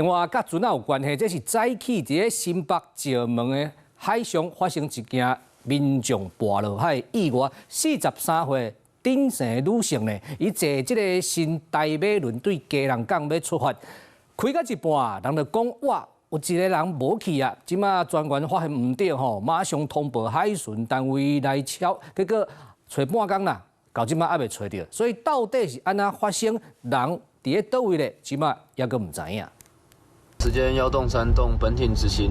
另外，佮船仔有關係，這是早起佇咧新北石門的海上發生一件民眾跋落海意外。43歲丁姓女性呢，伊坐這个新台馬輪對基隆港欲出發，開到一半，人就講哇，有一个人無去啊！這馬專員發現毋對吼，馬上通報海巡單位來抄，結果揣半工啦，到這馬猶未揣著，所以到底是按怎發生，人佇咧佗位咧，這馬猶閣毋知影。時間1洞3洞，本艇執行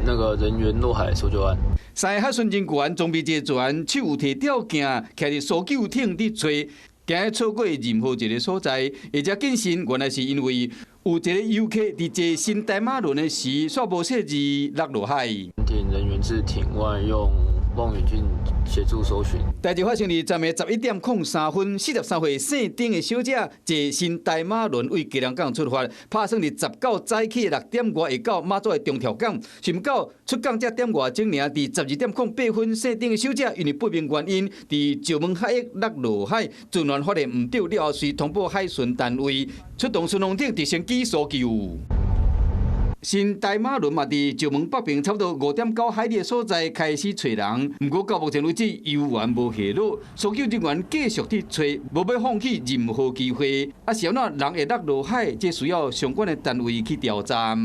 那個人員落海搜救案。三个海巡人員裝備這船，手有提吊鏡，徛佇搜救艇佇揣，驚錯過任何一个所在。而且謹慎，原來是因為有一个遊客佇坐新台馬輪的時，煞無細膩落落海。本艇人員至艇外用望遠鏡協助搜尋。代誌發生佇昨暝11點03分，43歲姓丁的小姐坐新台馬輪對基隆港出發，拍算佇19早起的6點外會到馬祖的中條港。想毋到出港才點外鐘爾，佇12點08分，姓丁的小姐因為不明原因，佇石門海域落落海，船員發現毋對了後，隨通報海巡單位出動順風艇直升機搜救。新台馬輪嘛，佇石門北邊差不多5.9海里的所在開始揣人，毋過到目前為止猶原無下落。搜救人員繼續佇揣，無欲放棄任何機會。啊，是按怎人會落落海，這需要相關的單位去調查。